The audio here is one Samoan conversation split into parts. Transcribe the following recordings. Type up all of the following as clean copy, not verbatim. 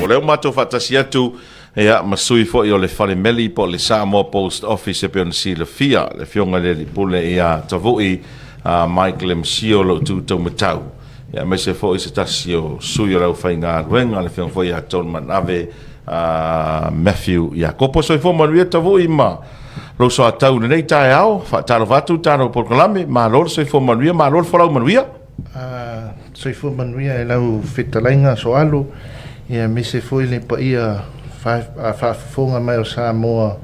O lea ua matou faatasi atu ia, ma sui foi o le Fale Meli po o le Samoa Post Office e pei ona silafia, le Afioga i le Alii Pule ia Tavui Mike Lemcio o lo o tu taumatau, ia, aemaise foi se tasi o sui o le aufaigaluega, le Afioga foi ia Tolumanave Matthew Iakopo. Soifua manuia Tavui ma lou soatau i lenei taeao. Faatalofa atu le tatou polokalame, malo le soifua manuia, malo le folau manuia. Soifua manuia i lau fetalaiga Soalo, ia aemaise foi le paia faafofoga mai o Samoa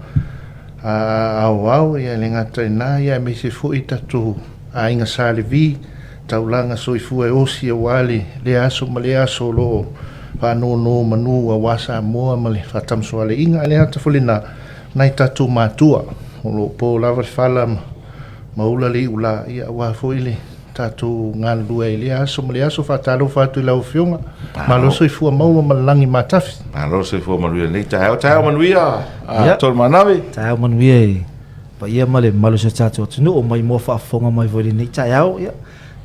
aoao, ia e le gata i lena, ia aemaise foi tatou aiga Sa Levi, taulaga soifua e osi aua lea aso ma lea aso o lo o faanonomanu aua Samoa ma le faatamasoaliiga. Ae le gata foi i lena, nai tatou matua o lo o po lava le fala ma ula le iula, ia aua foi le tatou galulue ai i lea aso ma lea aso. Faatalofa atu i lau Afioga, malo soifua maua ma le lagi matafi. Malo soifua manuia i lenei taeao. Taeao manuia, Tolumanave. Taeao manuia i paia ma le mamalu o si o tatou atunuu o maimoa faafofoga mai foi i lenei taeao. Ia,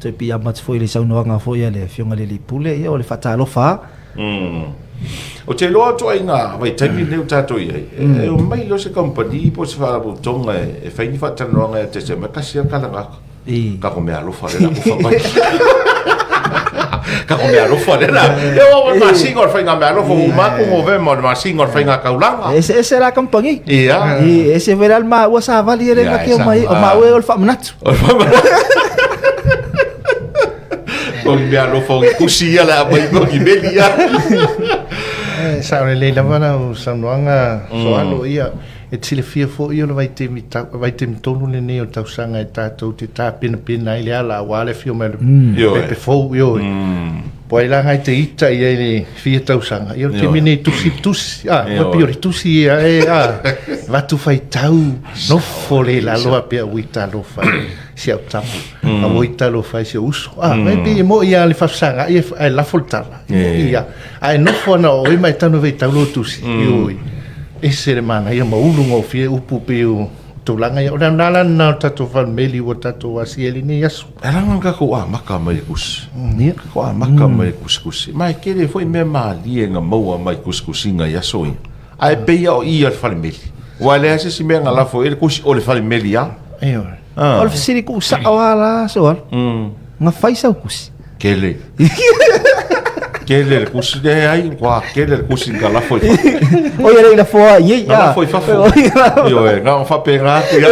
toe piiama atu foi i le saunoaga foi a le Afioga i le Alii Pule, ia o le faatalofa lava. Ou te iloa ituaiga vaitaimi lenei ua tatou i ai, e omai loa se kamupani po o se faalapotopotoga e fai ni faatalanoaga ia te mai, tasi lava tala na Kako mea alofa le la kufa mai. Kako mea alofa le la. E o o masina o le faiga mea alofa ua maku Novema o le masina o le faiga kaulanga. Ese ese la kamupani. Ia. I ese foi la le maua savali e le na ke o mai o maua o le faamanatu. O le faamanatu. O ni mea alofa o ni kusi ia le a mai o ni meli ia. Sao lelei lava lau saunoaga Soalo ia. E te silafia foi o le vaitaimi, vaitaimi tonu lenei o le tausaga e tatou te tapenapena ai le ala aua le afio mai o le pepe fou, ioe. Po ai la ngai te ita i ai le fia tausaga, ia o le taimi nei tusi le tusi, a, ua pei o le tusi ia e, a, avatu faitau, nofo le i lalo a pea ua talofa i si au tama, a ua talofa i si ou uso. A, mai pei e moi lava le faafesagai ae lafo le tala. Ia, ae nofo ana o oe ma e taunga faitau lou tusi, ioe, ese le manaia ma ulu gofie upu pei o tulaga ia. O le aoga la lena o le tatou family ua tatou asia i lenei aso. E ala ona tatou amata mai i le tusi. Ia. Tatou amata mai i le tusitusi. Ma e tele foi mea malie na maua mai tusitusiga i aso ia. Ae pei lava o i a le fale meli. Aua e leai se isi mea na lafo i ai le tusi, o le fale meli lava. Ioe. O le fesili tuusao lava la Soalo. Na fai sau tusi. Kele. Kele le kusi le ai, kua kele le kusi ka lafo i fafo. O ia le lafoa i ei. Na lafo i fafo. Ioe, na o faapena atu ia.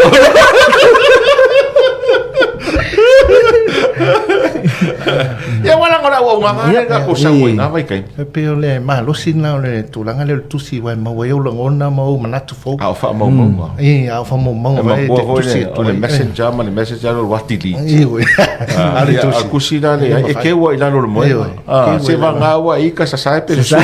Ia ua laga o le auaunaga lea na tatou sau ai i na vaitaimi. E pei o le malosi lena o le tulaga lea o le tusi aua e maua ai ou lagona ma ou manatu fou. A o faamaumauga. Ii, a o faamaumauga E matua foi le, o le messenger ma le messenger o le wā delete. Ioe. A le tusi. A kusi la le, e keu ai i lalo o le moega. Se vagā ua i ka sasae pe le suku.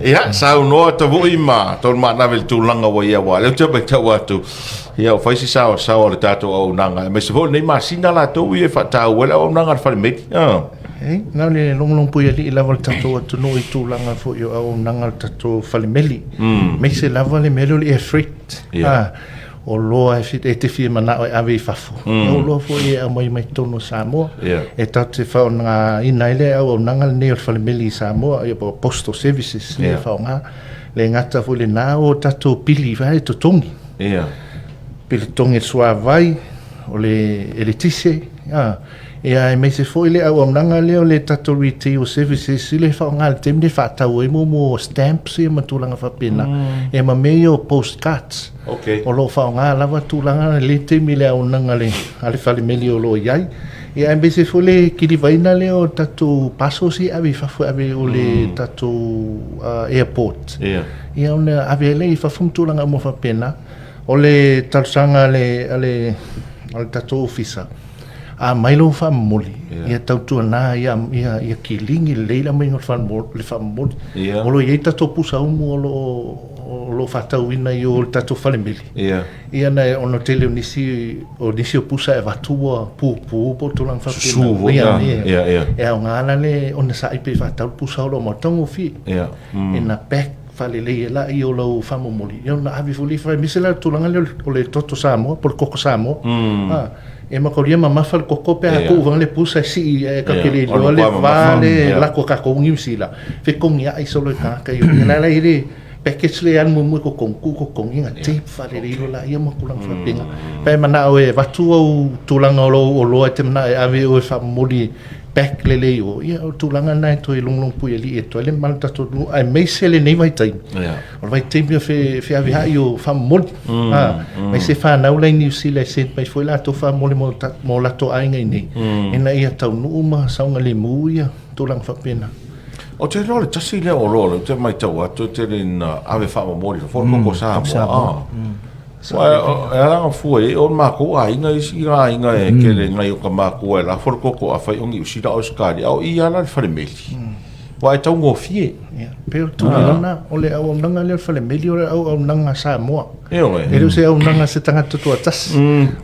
Ia, saunoa Tavui ma Tolumaanave i le tulaga ua i ai aua o lea ou te matau atu, ia ua fai si saoasaoa o le tatou auaunaga, aemaise foi o lenei masina latou ia e faataua ai le auaunaga a le falemeli. E, na o le logologopuialii lava o le tatou atunuu i tulaga foi o auaunaga a le tatou falemeli. Aemaise lava le mea lea o le air freight. O oloa e te fia manao e ave i fafo, o oloa foi e aumai mai totonu o Samoa. E tatou te faaaogaina ai le auaunaga lenei o le falemeli i Samoa, ia po o postal services lea e faaaoga. E le gata foi i lena, o tatou pili e totogi. Pili totogi e le suavai, o le eletise, Ia aemaise foi le auaunaga lea o le tatou retail services i le faaaoga i le taimi lea e faatau ai mo stamps ia ma tulaga faapena. Ia ma mea ia o postcards. Okay. O lo o faaaoga lava tulaga i lenei taimi i le auaunaga a le falemeli o lo o i ai. Ia aemaise foi le kilivaina lea o tatou parcels ia e ave i fafo e ave i le tatou airport. Ia. Ia ona ave ai lea i fafo ma tulaga uma faapena. O le talosaga a le tatou ofisa, A mai lou faamomoli, ia tautuana ia, ia, ia kiligi lelei le aumaiga o le faamomoli. O lo o i ai tatou pusa umu o lo o, o lo o faatauina i o i le tatou falemeli. Ia na, ona o le tele o nisi, o nisi o pusa e avatu ua pupu po o tulaga faapena. Susu foi. Ia, ia. E aoga la le onosai pe faatau le pusa o lo o maua. Taugofie. Ina pack. faalelei ai laia o lau faamomoli, ia ona ave foi lea i fafo, aemaise la le tulaga lea o le toto Samoa po o le koko Samoa. E mataulia mamafa le koko pe a tuu le pusa e sii ae tatou te le iloa le va le lako a tatou Niu Sila, fetogiai solo e tagata i o. Ia la la i le package lea e alu muamua i totonu, tuu i totonu ia ona tape faalelei loa laia ma tulaga faapena. Pe a e manao e avatu au tulaga o lou oloa e te manao e ave oe e faamomoli pack lelei i o, ia o le tulaga lena e toe logologo puialii atu ai le mamalu o le tatou atunuu, aemaise lenei vaitaimi. O le vaitaimi o feaveai o faamomoli. Aemaise fanau la i Niu Sila e send mai foi latou faamomoli mo latou aiga i inei, ina ia taunuu ma saogalemu ia tulaga faapena. Ou te iloa o le tasi lea o oloa lea ou te matau atu e tele ina ave faamomoli fafo, o le koko Samoa. Aua e ala ona fua i ai, o matou aiga isi aiga e tele nai o ta matua e lafo le koko afai o Niu Sila o Ausetalia, a o i lava la le falemeli. Aua e taugofie. Ia, pei o le tulaga lena, o le auaunaga lea o le falemeli o le auaunaga a Samoa. Ioe. E le o se auaunaga a se tagata toatasi.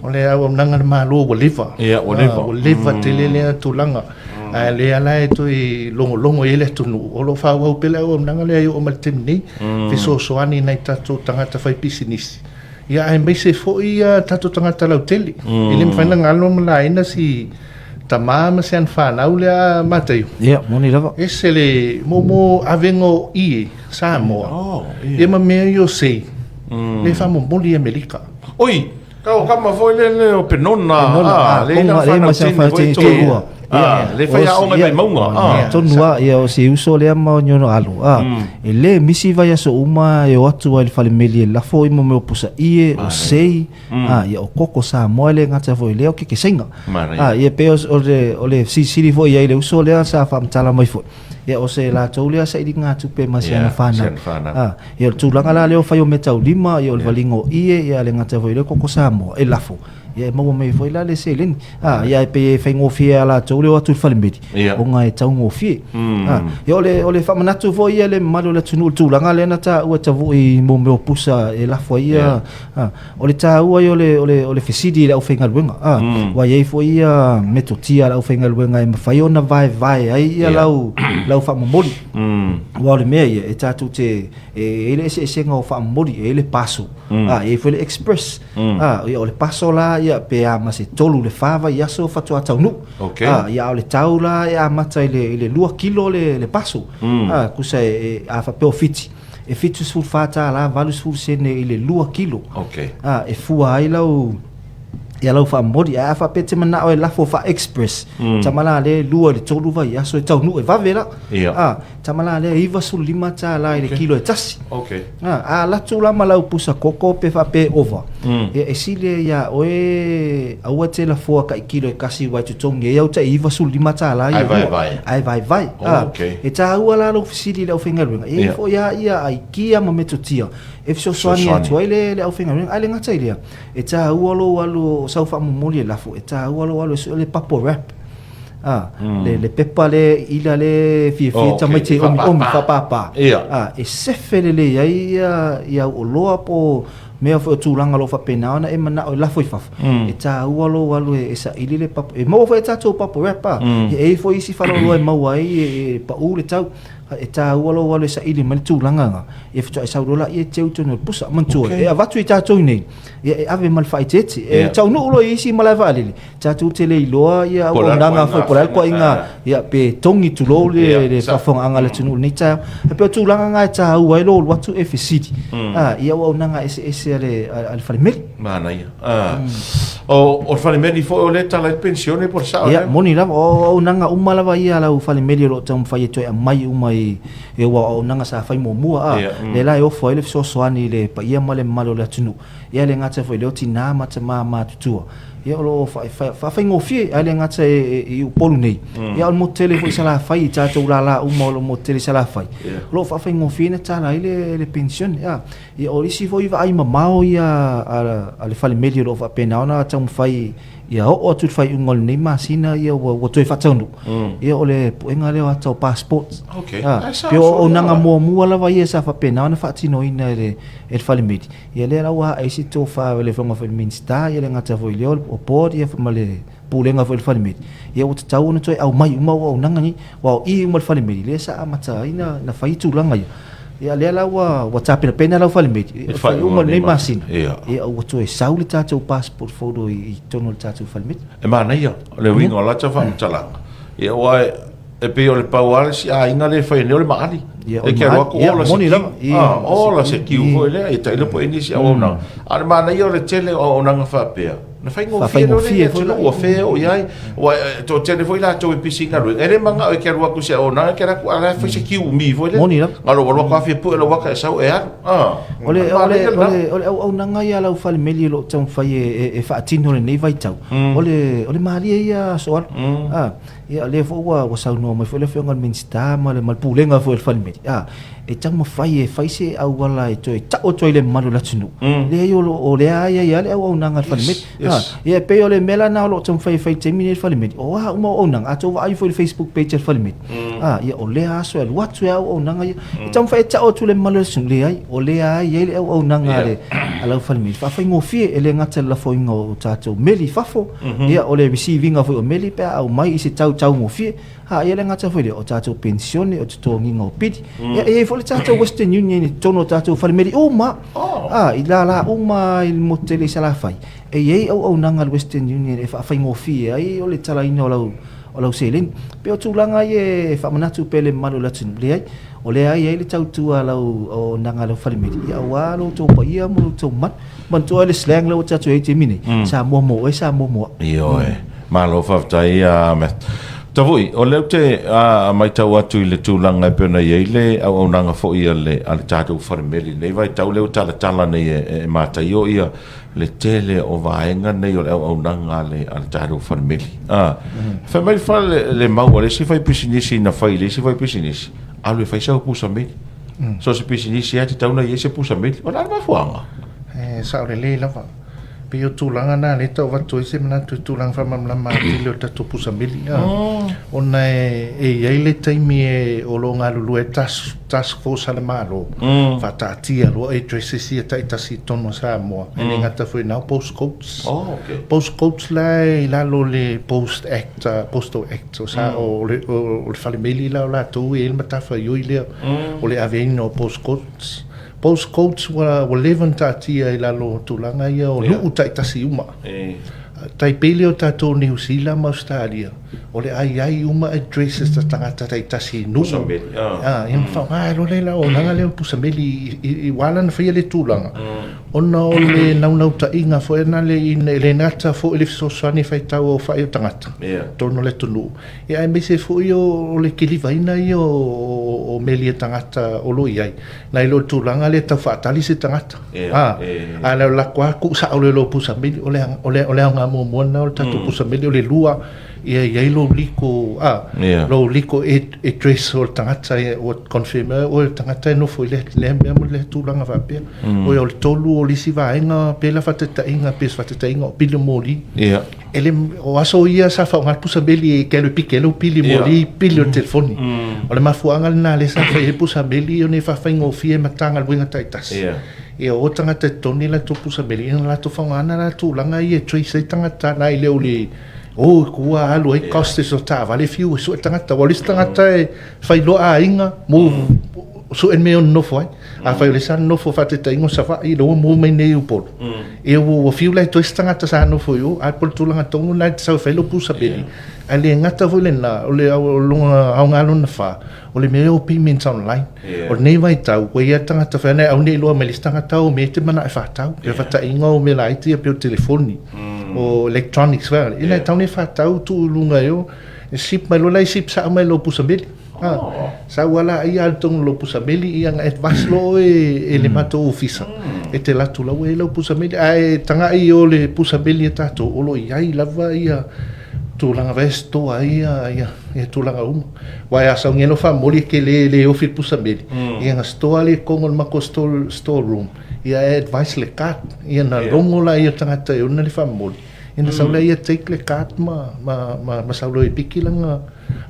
O le auaunaga a le Malo ua leva. Ia, ua leva. Ua leva tele lea tulaga. Ae o lea la e toe logologo i ai le atunuu, o lo o faaauau pea le auaunaga lea e oo mai i le taimi nei, fesoasoani i nai tatou tagata faipisinisi, ia aemaise foi tatou tagata lautele. E le mafai ona galo ma laina si tama ma si ana fanau lea a Mataio. Ia, moni lava. Ese le mo avega o ie Samoa, ia ma mea ia o sei, lea e faamomoli i Amerika. Oi! Kau kama foi le le o Penona. Penona, ah, le ina whanau tini foi tō. Ah, le whai a onga mai maunga. Ah. Tonu a, ia o se uso lea ma o nyono alu. Ah, e le misi vai aso uma e o atu ai le fale meli e lafo i mo mea o pusa ie, o sei, ah, ia o koko Samoa le ngata foi lea o keke seinga. Ah, ia pe o le, o le sisili foi ai le uso lea sa whamtala mai foi. Ia o se latou lea sailiga tupe ma si ana whanau. Ah, ia o le tulaga la lea o fai o meataulima, ia o le valiga o ie, ia le gata foi i lea koko Samoa, e lafo. Ia e maua mai foi la le seleni. Ah, ia e pei e faigofie ia latou le o atu i le falemeli, ona e taugofie. Ah, ia o le, o le faamanatu foi ia le mamalu o le atunuu i le tulaga lea na taua e Tavui mo mea o pusa e lafo ai ia, ah, O le taua ia o le, o le, o le fesili i le aufaigaluega, a, ua i ai foi ia metotia a le aufaigaluega e mafai ona vaevae ai ia lau, lau faamomoli. Aua o le mea ia, e tatou te, e i ai le eseesega o faamomoli, e i ai le parcel, a, e i ai foi le express. A, ia o le parcel la ia pe a ma se 3 i le 4 vaiaso faatoa taunuu. A, ia a o le tau la e amata i le, i le 2 kilo le, le parcel. A, tusa e, e, a faapea o Fiti, E $74 80 sene i le 2 kilo. Okay. A, e fua ai lau ia lau faamomoli. Ae a faapea e te manao e lafo faa-express, tama la lea e 2 i le 3 vaiaso e taunuu e vave la. Ia. A, tama la lea e $95 i le kilo e tasi. Okay. A, a alu atu la ma lau pusa koko pe faapea e ova, ia e sili ai iā oe aua e te lafoa kai kilo e kasi aua e totogi ai au tai $95 ia Ae vaevae. Ae vaevae. Oh, okay. E tāua la lou fesili i le aufaigaluega, e i ai foi lava ia aikia ma metotia e fesoasoani atu ai le aufaigaluega. Ae le gata i lea, e tāua lou alu o sau faamomoli e lafo, e tāua lou alu e sue le bubble wrap. A, le pepa le ila le fiafia tamaiti e omiomi, faapapa. A, e sefe lelei ai ia au oloa po o mea foi o tulaga o lo o faapena ona e manao e lafo i fafo, e tāua lou alu e saili le bubble, e maua foi e tatou bubble wrap a, e i ai foi isi faleoloa e maua ai e pau le tau, e tāua lou alu e saili mai le tulaga lena, ia faatoa e sau loa laia e teu i totonu o le pusa. Manatua, e avatu i tatou iinei, ia e ave ma le faaeteete, e taunuu loa i isi malae vaalele, tatou te le iloa ia auaunaga foi po o le a le ituaiga ia pe togi tulou le le faafofogaaga a le atunuu i lenei taeao. E pei o tulaga na e taua ai lou alu atu e fesili i auaunaga eseese a le a le falemeli. Manaia. O le falemeli foi o lea e tala ai le penisione po o le sao lea? Ia, moni lava, o auaunaga uma lava ia a lau falemeli o lo o taumafai e toe aumai uma i aua o auaunaga sa fai muamua a, lea la e ofo ai le fesoasoani i le paia ma le mamalu o le atunuu. Ia le gata foi i lea o tina ma tama matutua, ia o lo o faafaigofie, ae le gata i Upolu nei, ia o le motu tele foi i Salafai, i tatou lala uma o lo o motu tele i Salafai, o lo o faafaigofie ona tala ai le penisione. Ia o isi foi vaai mamao ia a le falemeli o lo o faapena ona taumafai ia oo atu i le faaiuga o lenei masina ia ua toe faataunuu, ia o le puega lea o ata o passports. Pei o auaunaga muamua lava ia sa faapena ona faatinoina e le falemeli. Ia lea la ua ae ai se tofa i le Afioga foi i le Minisita, ia le gata foi i lea o board ia ma le Pulega foi o le Falemeli, ia ua tatau ona toe aumai uma auaunaga nei. Aua o i uma le Falemeli lea sa amata ai ona fai tulaga ia. Ia lea la ua ua tapenapena lau fale meli, o le faaiuga o lenei masina, ia ua toe sau le tatou passport photo i totonu o le tatou fale meli. E manaia le uiga o lata faamatalaga. Ia aua e pei o le pau lava le isi aiga lea e fai nei o le Maali. E te alu atu ola se kiu. Ola se kiu foi lea, e tailo po i nisi auaunaga. A o le manaia o le tele o auaunaga faapea, na faigofie loa le atunuu ua fea o i ai. Aua e toatele foi latou e pisi i galuega, e le manao e te alu atu i se auaunaga, e te alu atu a o la e fai se kiu umi foi lea. Moni lava. Na o lou alu atu lava fia pue lou ata e sau e alu. O le, o le, o le, o le auaunaga ia a lau falemeli o lo o taumafai e, e, e faatino i lenei vaitau, o le, o le malie ia Soala. Ia, o lea foi ua, ua saunoa mai foi le Afioga i le Minisita ma le, ma le Pulega foi a le Falemeli, e taumafai e fai se auala e toe tau atu ai le mamalu o le atunuu. Leai, o, o lea e i ai lava le auaunaga a le Falemeli. Yes. Ia, e pei o le mea la lena o lo o taumafai e fai i le taimi lenei le Falemeli, o a uma auaunaga, a tou vaai foi i le Facebook page a le Falemeli, ia, o lea aso e alu atu e auaunaga ia. E taumafai e tau atu le mamalu o le atunuu, leai, o lea e i ai le auaunaga a le, a lau Falemeli. Faafaigofie, e le gata i le lafoina o tatou meli i fafo, ia, o le receive ina foi o meli pe a aumai i se tau taugofie, a ia le gata foi lea, o tatou penisione, o totogiga o pili. Ia, e i ai foi le tatou Western Union i totonu o tatou falemeli uma, i lala uma i le motu tele i Salafai, e i ai auaunaga a le Western Union e faafaigofie ai o le talaina o lau, o lau seleni. Pei o tulaga ia e faamanatu pea i le mamalu o le atunuu, leai, o lea e i ai le tautua a lau auaunaga a lau falemeli, ia aua lo outou paia ma lo outou mamalu. Manatua le slang lea ua tatou i ai i le taimi nei, Samoa mo oe, Samoa mo au. Ioe. Malo faafetai Matt. Tavui, o lea ou te matau atu i le tulaga e pei ona i ai le auaunaga foi a le, a le tatou falemeli i lenei vaitau lea ua talatala nei e, e Mataio ia le tele o vaega nei o le auaunaga a le, a le tatou falemeli. Fai mai le, le mau a le isi faipisinisi na fai i le isi faipisinisi, alu e fai sau pusa meli. So se pisinisi lava e tatau ona i ai se pusa meli. O le a le mafuaaga? E sao lelei lava. Pei o tulaga na lea e tau avatu ai se manatu i tulaga faamalamalama atili o le tatou pusa meli. Ona e i ai le taimi e o lo o galulue ai task, task force a le Malo, faataatia loa addresses ia taitasi i totonu o Samoa. E le gata foi i na o postcodes. Oh, okay. Postcodes la e i lalo o le Post Act, Postal Act. So sa o le o le fale meli la o latou e i ai le matafaioi lea o le aveina o postcodes. Postcodes ua ua leva ona taatia i lalo o tulaga ia o nuu taitasi uma. Tai pei lea o tatou Niu Sila ma Ausetalia, o le ai ai uma addresses a tagata taitasi i nuu. Ia ma faaaoga ai loa le auaunaga lea o pusa meli i ua ala ona faia lea tulaga ona o le naunautaiga foi lena e le gata foi le fesoasoani e faitau aofai o tagata i totonu o le atunuu, ia aemaise foi o le kilivaina ia o meli a tagata o lo o i ai, nai lo le tulaga lea e tau faatali se tagata. A o le lako lava tuu sao loa i lou pusa meli, o le aoga muamua lena o le tatou pusa meli. O le lua, ia i ai lou liko, lou liko address o le tagata ua confirm e oe o le tagata e nofo i lea mea ma lea tulaga faapea. Oi, o le tolu o le isi vaega, pei la faataitaiga, pei o se faataitaiga o pili moli. E le, o aso ia sa faaaoga le pusa meli e te alu e piki ai lou pili moli, pili o le telefoni. O le mafuaaga lena lea sa fai ai le pusa meli ona e faafaigofie Matagaluega taitasi. Ia o tagata e totogi latou pusa meli, ia ona latou faaaogaina la tulaga ia e trace ai tagata na i le o le o i tua alu ai costs o taavale fiu e sue tagata. Aua o le isi tagata e failoa aiga, move, sue le mea e ono nofo ai. Afai o lea sa nonofo faataitaiga o Savaii, lea ua move mai nei i Upolu, ia ua fiu la e toe isi tagata sa nofo i o, ae po o le tulaga tonu lena e te sau e fai lou pusa meli. Ae le gata foi lena, o le aoga lona fa, o le mea o payments online. O lenei vaitau, ua i ai lava tagata fai ane, aua ne i iloa mai le isi tagata o mea e te manao e faatau. Pe faataitaiga o mea laiti ia pei o telefoni, o electronics, ia e tatau ona e faatau tuu i luga e o, e ship mai loa la e ship sao mai lou pusa meli. Sau lava laia alu tonu i lou pusa meli, ia na advise loa oe e le matou ofisa, e te alu atu la ua i ai lau pusa meli. Ae tagai o le pusa meli a tatou, o lo o i ai lava ia tulaga vai e store ai ia tulaga uma. Aua a sau nei loa faamomoli e te le ofi i le pusa meli, ia na store lea i totonu o le matou store room, ia e advise le card, ia na logo laia o le tagata e ona le faamomoli, ia na sau laia take le card ma sau loa e piki lana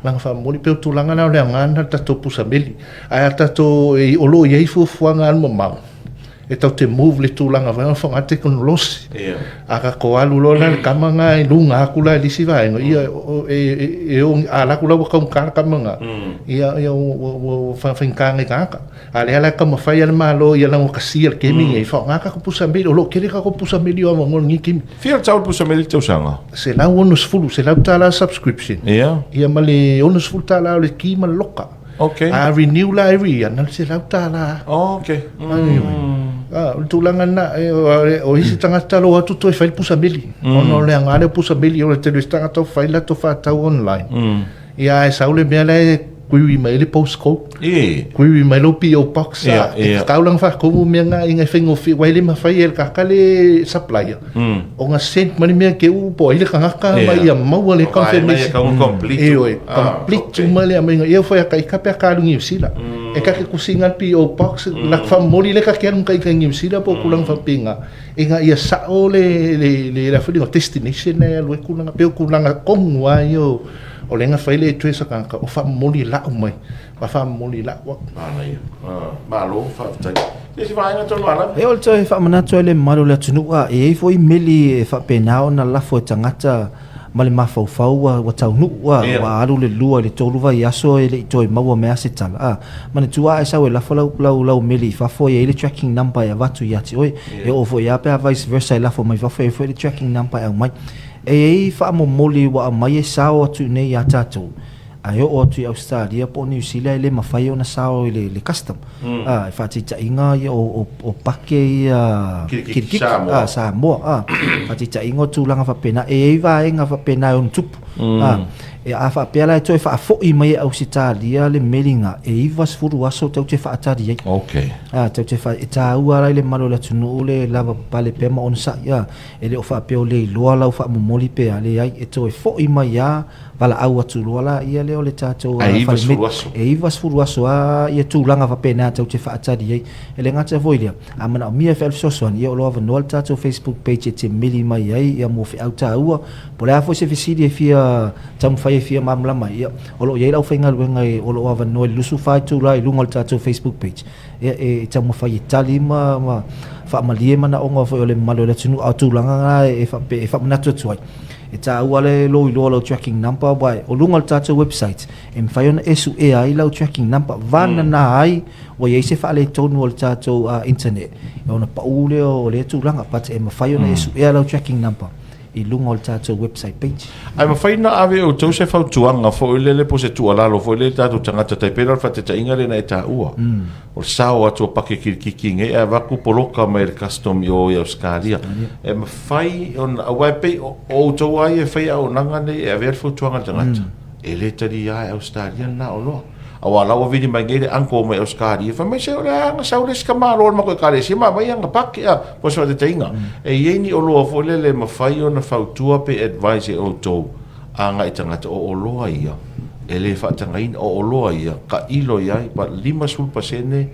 lana faamomoli. Pei o tulaga la o le aoga lena o le tatou pusa meli. Ae a tatou, o lo o i ai fuafuaga alumamao E tau te move le tulaga foi ona faaaoga tekonolosi. A tatou alu loa la le tama lena i luga atu la i le isi vaega, ia e o, a alu atu la ua taugata le tama lena, ia ua faigata nai tagata. A o lea la e taumafai lava le Malo ia laugatasia le taimi lenei, faaaoga tatou pusa meli. O lo o tele tatou pusa meli o avanoa i lenei taimi. Fia le tau o le pusa meli i le tausaga? $160, $100 subscription. Ia ma le $60 o le ki ma le loka. Okay. A renew la every year, na o le $100. Oh, okay. Ah, o le tulaga lena, o isi tagata lo atu toe fai le pusa meli. Ona o le aoga lea o pusa meli, o le tele o isi tagata o fai latou faatau online. Ia, ae sau le mea la e query mai ai le postcode. Query mai lou PO box. E tatau la ona faatumu mea na ina ia faigofie, aua e le mafai e le tagata le supplier ona send mai le mea te u po o ai le tagata ma ia maua le confirmation. Ioe, complete uma le aumaiga. Ia fai ata ita pe a ta alu i Niu Sila. E ta te tusiga le PO box, la te faamomoli lea ta te alu ita i Niu Sila po o tulaga faapena, ina ia sao le le foi lea destination lea e alu ai tulaga, pei o tulaga tonu lava ia o lea na fai le address a tagata o faamomoli lau mai. Ma faamomoli lau au. Manaia. Malo, faafetai. Se isi vaega Tanumalala? E o le toe faamanatu ai le mamalu o le atunuu, a e i ai foi meli e faapena ona lafo e tagata ma le mafaufau ua taunuu, a ua alu le lua i le tolu vaiaso e le i toe maua mai lava se tala. A manatua a e sau e lafo lau, lau, lau meli i fafo e i ai le tracking number e avatu ia te oe. E oo foi lava pe a vice versa e lafo mai fafo e i ai foi le tracking number e aumai. E i ai faamomoli ua aumai e sao atu i inei ia tatou, A e oo atu i Ausetalia po o Niu Sila e le mafai ona sao i le custom. A, e faataitaiga ia o pake ia Kirikiki Samoa. A, faataitaiga o tulaga faapena. E i ai vaega faapena e ono tupu. A, e a faapea la e toe faafoi mai e Ausetalia le meli na, e 90 aso tatou te faatali ai. Okay. A, tatou te e taua la i le mamalu o le atunuu le lavapapale pea ma onosai. A, e le o faapea o le iloa lau faamomoli pe a, leai, e toe foi mai lava valaau atu loa la ia lea o le tatou Ae 90 aso. E 90 aso a ia tulaga faapena tatou te faatali ai. E le gata foi i lea, a manaomia e fesoasoani, ia o lo o avanoa le tatou Facebook page e te mili mai ai ia mo feau taua. Po o le a foi se fesili e fia taumafai e fia malamalama ai, ia o lo o i ai le aufaigaluega o lo o avanoa i le 24 itula i luga o le tatou Facebook page. Ia e taumafai e tali ma faamalie manaoga foi o le mamalu o le atunuu, a o tulaga na e faamanatu atu ai. E taua le lou iloa o lau tracking number aua o luga o le tatou website e mafai ona e suea ai lau tracking number vanana ai ua i ai se faaletonu o le tatou internet ona pau lea o lea tulaga but e mafai ona e suea lau tracking number i luga o le tatou website page. Ae mafai ona ave e outou se fautuaga foi lele po o se tuualalo foi lele i tatou tagata tai pei la o le faataitaiga lea na e taua. O le sao atu o pake kirikiki nei ae avatu poloka mai e le custom i o i Ausetalia. E mafai ona, aua e pei o outou lava ia e fai auaunaga nei e avea le fautuaga a le tagata, e le talia e Ausetalia lena oloa. Aua o la ua vili mai nei le uncle mai Ausetalia, fai mai se o le a na sau le isi tamaloa o le matou ekalesia ma aumai ana pake a, po o se faataitaiga. E i ai ni oloa foi lele e mafai ona fautua pe advise e outou agai i tagata, o oloa ia e le faatagaina, o oloa ia tailo i ai, but 50%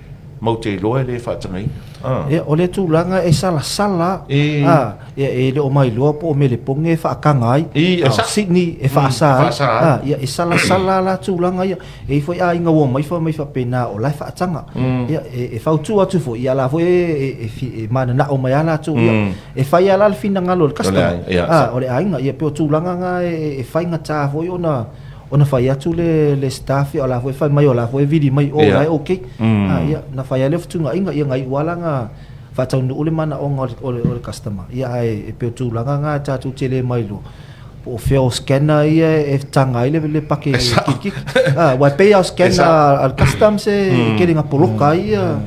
mau te iloa e le faatagaina. Ah. Ia, o lea tulaga e salasala, E. ah, ia, e le o mailoa po o Melepone e faataga ai, E, ah, sa- Sydney e faasa ai. faasa ai. Ah, ia, e salasala la tulaga ia. E i foi aiga ua mai fa mai faapena o la e faataga. Ia, e fautua atu foi, ia la foi e mananao mai a latou, ia, e fai lava la le finagalo o le customer. O le aiga, ia. Ah, o le aiga, ia, pei o tulaga na e faigata foi ona ona fai atu le staff, ia o la foi e fai mai, o la foi e vili mai, o la e okay. Ah, ia, na fai lava lea o fetuunaiga, ia na iu lava la na faataunuu le manaoga o le customer. Ia, ae e pei o tulaga na tatou te le mailoa po o fea o scanner ia e taga ai le pake kirikiki. Ah, aua e pei lava o scanner a le customs e tele ina poloka ai ia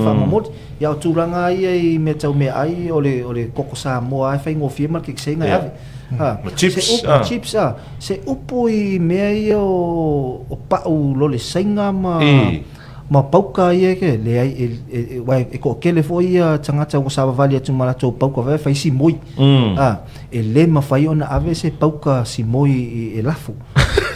faamomoli. Ia o tulaga ia i mea tau meaai o le koko Samoa lava e faigofie ma le kekeseiga e ave. Ma chips. Ma chips, ah. Se upu i mea ia o pau lole Saina ma ma pauka ia ke, leai, aua e toatele foi ia tagata ua savavali atu ma latou pauka foi e fai simoi. E le mafai ona ave se pauka simoi e lafo.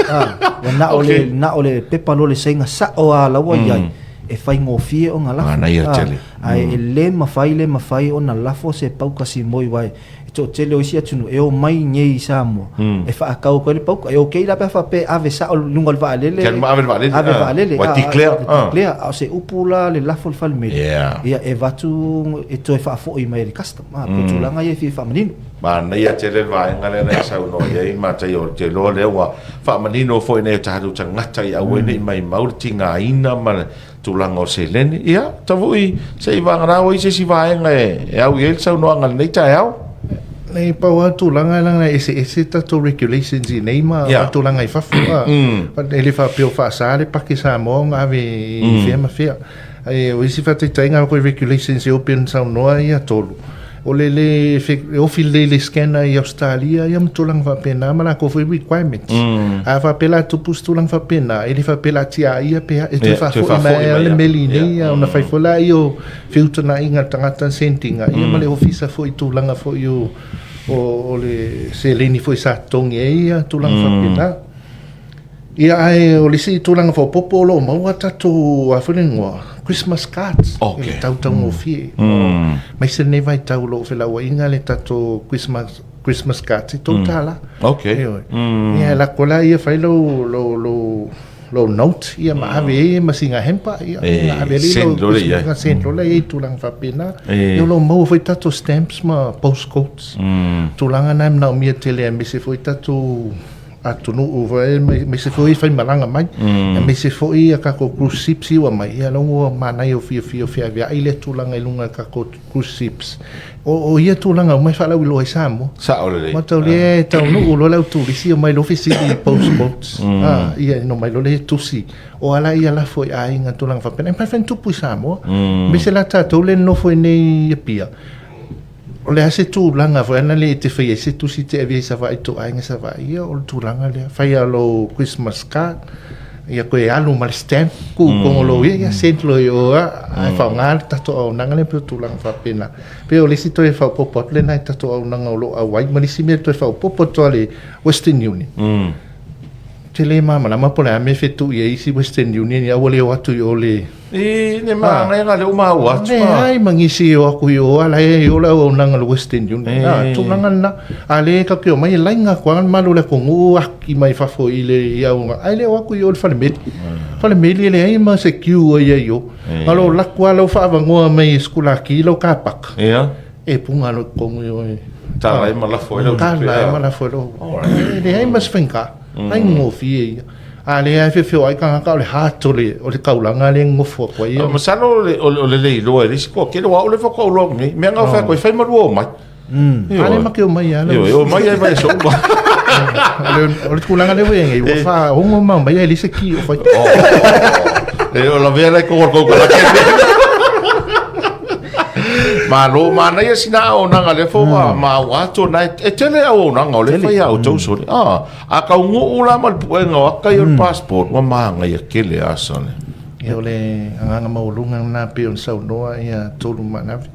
Ua na o le, na o le pepa lole Saina sao lava la ua i ai. e faigofie ona lafo. Manaia tele. Ae e le mafai le mafai ona lafo se pauka simoi aua e toatele o isi atunuu e omai nei i Samoa e faatau atu ai le pauka. E okay la pe a faapea e ave sao i luga o le vaalele. Ke ave le vaalele. Ave vaalele. Ua declare. Declare. A o se upu la le lafo i le falemeli. Ia e avatu e toe faafoi mai e le custom. Pei o tulaga ia e fia faamanino. Manaia tele le vaega lea na e saunoa i ai Mataia, ou te iloa lea ua faamanino foi nai o tatou tagata ia aua ne i maimau le tigaina ma le tulaga o seleni. Ia, Tavui, se i vagana ua i se isi vaega e au i ai le saunoaga i lenei taeao. Nei, pau lava tulaga leaga e eseese tatou regulations i inei ma tulaga i fafo. E le faapea o faasa le pake Samoa ona ave i fea ma fea. Ae o isi faataitaiga o regulations e open saunoa ia tolu. O le le e ofi lelei le scanner i Australia ia ma tulaga faapena ma latou foi requirements. A faapea la tupu se tulaga faapena, e le faapea la tiaia pe a, e toe faafoi mai lava le meli nei ia ona fai foi lea o feutagaiga a le tagata na send ina ia ma le ofisa foi i tulaga foi o o le seleni foi sa totogi ai ia tulaga faapena. Ia ae o le isi tulaga faaopoopo o lo o maua tatou a foi le igoa Christmas cards okay. i le tau taugofie. Aemaise lenei vaitau o lo o felauaiga le tatou Christmas Christmas cards e $3. Okay. Ioe. Ia e lako la ia fai lou lou lou lou note ia ma ave ai ma sina hamper ia na ave ai lou Christmas send lola ia i tulaga faapena. Ia o lo o maua foi tatou stamps ma postcodes. Tulaga na e manaomia tele aemaise foi tatou atunuu foi aemaise foi faimalaga mai aemaise foi a tatou cruise ships ia ua mai ia la ua manaia ua fiafia feaveai lea tulaga i luga o tatou cruise ships. O ia tulaga uma e faalauiloa i Samoa. Sao lelei. Mataulia e taunuu loa le au turisi omai loa fesili i post boats. Ia ina omai loa lea tusi o a la ia lafo i aiga tulaga faapena. E mafai ona tupu i Samoa. Aemaise la tatou lea e nonofo i inei i Apia. O le a se tulaga foi ana le e te faia ai se tusi te ave ai i Savaii to aiga Savaii, ia o le tulaga lea. Faia lou Christmas card, ia koe alu ma le stamp, tuu i totonu o lou ia, ia send loa i o a, ae faaaoga le tatou auaunaga lea pei o tulaga faapena. Pei o le isi toe faaopoopo atu lena i tatou auaunaga o lo o auai, ma le isi mea toe faaopoopo atu a le Western Union. Ou te le malamalama po o le a mea e fetu'i ai isi Western Union ia ua le o atu i o le... I le magaga lea ua maua atu. Leai ma nisi e o atu i o a la e i o le auaunaga a le Western Union. A, tulaga lena. A lea tatou te omai e laina atu lava le malu o le atunuu aki mai fafo i le i auaunaga ae le o atu i o i le falemeli. Falemeli e leai ma se queue o i ai i o. Na o lou alu atu lava la ua faaavanoa mai e sikulaki lau kapaka. E punga loa i totonu i o e. Tala ai ma lafo ai lau tupe. Tala ai ma lafo ai lau. E leai ma se faigata. Faigofie ia. A lea e feofeoai tagata o le heart o le o le taulaga lea e nonofo atu ai. Masalo o le le iloa e le isi toatele, aua o au lea faatoa ou iloa atu nei. Mea na ou fai atu ai, fai ma lua omai. A lea matou te omai lava. Ioe, omai ai vaiaso uma. O le tulaga lea ua i ai nei, ua faaono ma omai ae leai se ki o fai. E o lavea la i totonu o le konekarate. Malo, manaia sina auaunaga lea foi ua maua atu ona e tele auaunaga o lea e fai a outou sole. Ah, a taunuu la ma le puega o ata ia o le passport, ua manaia tele lava sole. Ia o le agaga maualuga lena pei ona saunoa ia Tolu Manavi.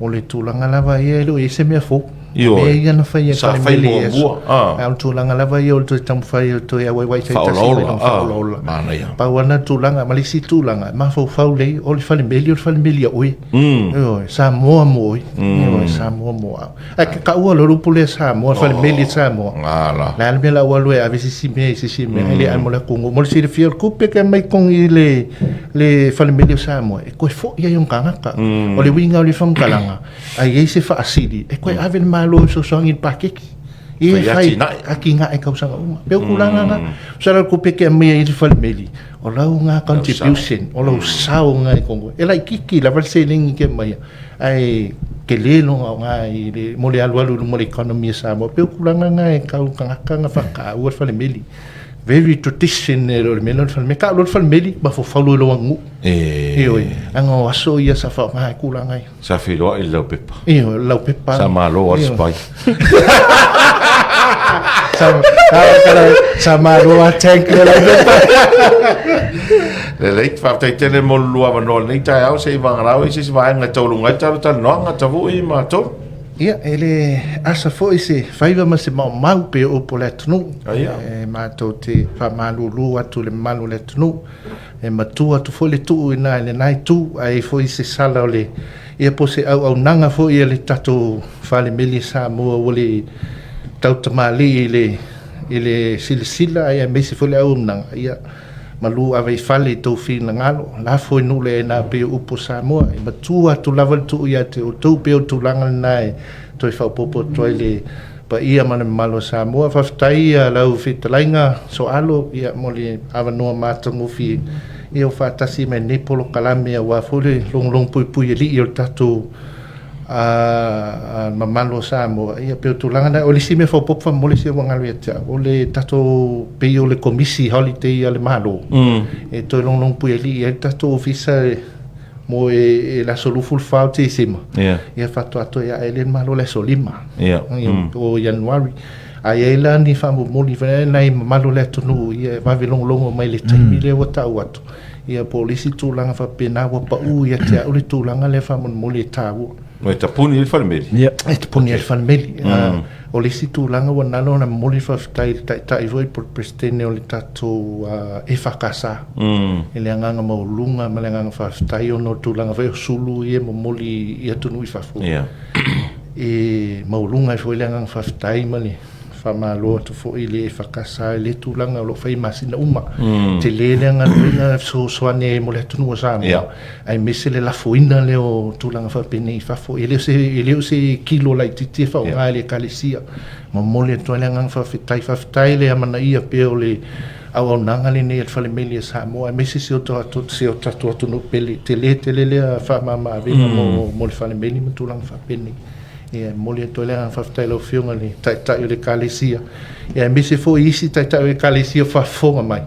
O le tulaga lava ia e le o i ai se mea fou. Ioe. Mea ia na fai e Sa fai muamua. A o le tulaga lava ia o le toe taumafai o le toe auaiuai taitasi mai lona faaolaola. Manaia. Pau lava lena tulaga ma le isi tulaga, e mafaufau lelei, o le falemeli o le falemeli a oe. Ioe, Samoa mo oe. Ioe, Samoa mo au. Ae ke taua loa le upu lea Samoa, le falemeli a Samoa. Gala. O le a le mea la ua alu e ave se isi mea i se isi mea, e le ave mo le atunuu. Mo le silafia, o le tupe ke aumai i totonu i le le falemeli o Samoa, e toe foi ai ona tagata. O le uiga o le faamatalaga, a i ai se faasili, e toe ave le Malo e fesoasoani i le paketi. Ia e fai atinae tausaga uma. Pei o tulaga na, masalo o le tupe e te aumaia i le falemeli, o lau na contribution, o lou sao na i totonu. E laitiiti lava le seleni e te aumaia, ae tele lona aoga i le, mo le alualu i luma o le economy a Samoa. Pei o tulaga na e tau tagata na faataua le falemeli. Very traditional o le mea lea o le falemeli. Tau loa le falemeli, mafaufau loa i lou aganuu. Ioe, leaga o aso ia sa faaaoga ai tulaga ia. Sa feiloai i le laupepa. Ioe, le laupepa. Sa malo lava le spy. Sa malo lava tank le laupepa. Lelei, faafetai tele mo le lua avanoa i lenei taeao, se i vagana ai se isi vaega e tauluga ai le talatalanoaga, Tavui ma Tolu. Ia, e le asa foi se faiva ma se maumau pei o upu o le atunuu. E matou te faamalulu atu i le mamalu o le atunuu. E matua atu foi le tuu i ina i lena itu, a i ai foi se sala o le, ia po o se auaunaga foi a le tatou Fale Meli a Samoa ua le tautamalii i le, i le silasila aemaise foi le auaunaga, ia, malu ave i fale i tou finagalo, lafo i nuu le aina pei o upu o Samoa, e matua atu lava le tuu ia te outou pei o le tulaga lena e toe faaopoopo atu ai le paia ma le mamalu o Samoa. Faafetai ia lau fetalaiga Soalo ia mo le avanoa matagofie ia ua faatasi mai lenei polokalame aua foi le logologo puipui alii o le tatou a le mamalu o Samoa, ia pei o tulaga na. O le isi mea faaopoopo faamolemole se ua galo ia te au, o le tatou pei o le komisi holiday a le Malo, e toe logologo puialii ai le tatou ofisa mo e le aso 24 o Tesema, ia faatoa toe ae lea le Malo i le aso 5 o Ianuari. A i ai la ni faamomoli foi lea nai mamalu o le atunuu, ia e vave logologo mai i le taimi lea ua tau atu, Ia po o le isi tulaga faapena ua pau ia te au le tulaga lea faamolemole e taua. E tapuni ai le falemeli? Ia. E tapuni ai le falemeli. O le isi tulaga ua nalo ona momoli le faafetai i le Taitai foi po o le Peresetene o le tatou EFKS i le agaga maualuga ma le agaga faafetai ona o le tulaga foi o sulu ia e momoli i atunuu i fafo. E maualuga ai foi le agaga faafetai ma le Faamalo atu foi i le EFKS i lea tulaga o lo o fai i masina uma. Mm. Tele lea galuega e fesoasoani ai mo le atunuu o Samoa, yeah. aemaise le lafoina lea o tulaga faapenei i fafo. E le o se, e le o se kilo laitiiti e faaaoga yeah. e le Ekalesia. Momoli atu ai le agaga faafetai. Faafetai le amanaia pea o le auaunaga lenei a le Fale Meli a Samoa, aemaise si o tatou atunuu pele. Tele tele lea faamama-avega mm. mo, mo le Fale Meli ma tulaga faapenei. Ia, e momoli atu ai le agaga faafetai i lau Afioga i le Taitai o le Ekalesia, ia aemaise foi isi Taitai o Ekalesia o faafofoga mai,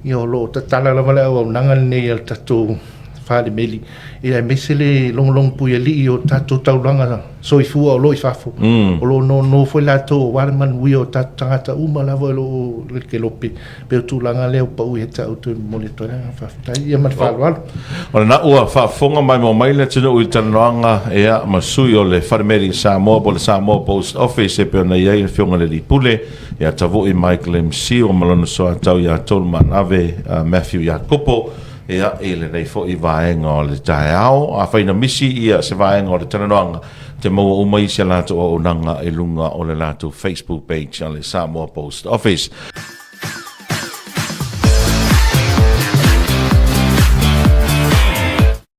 ia o lo o tatala lava le auaunaga lenei a le tatou Fale Meli, ia aemaise le logologo puialii o tatou taulaga soifua o lo o i fafo, o lo o nono foi latou aua le manuia o tatou tagata uma lava o lo o i le kelope. Pei o tulaga lea ua pau ia te au toe momoli atu ai le agaga faafetai. Ia ma le faaaloalo. O lena ua faafofoga maimoa mai le atunuu i le talanoaga ia ma sui o le Fale Meli i Samoa po o le Samoa Post Office e pei ona i ai le Afioga i le Alii Pule ia Tavui Michael MC ma lona soatau ia Tolumaanave Matthew Iakopo ia i lenei foi vaega o le taeao. Afai na misi ia se vaega o le talanoaga, te maua uma isi a latou auaunaga i luga o le latou Facebook page a le Samoa Post Office.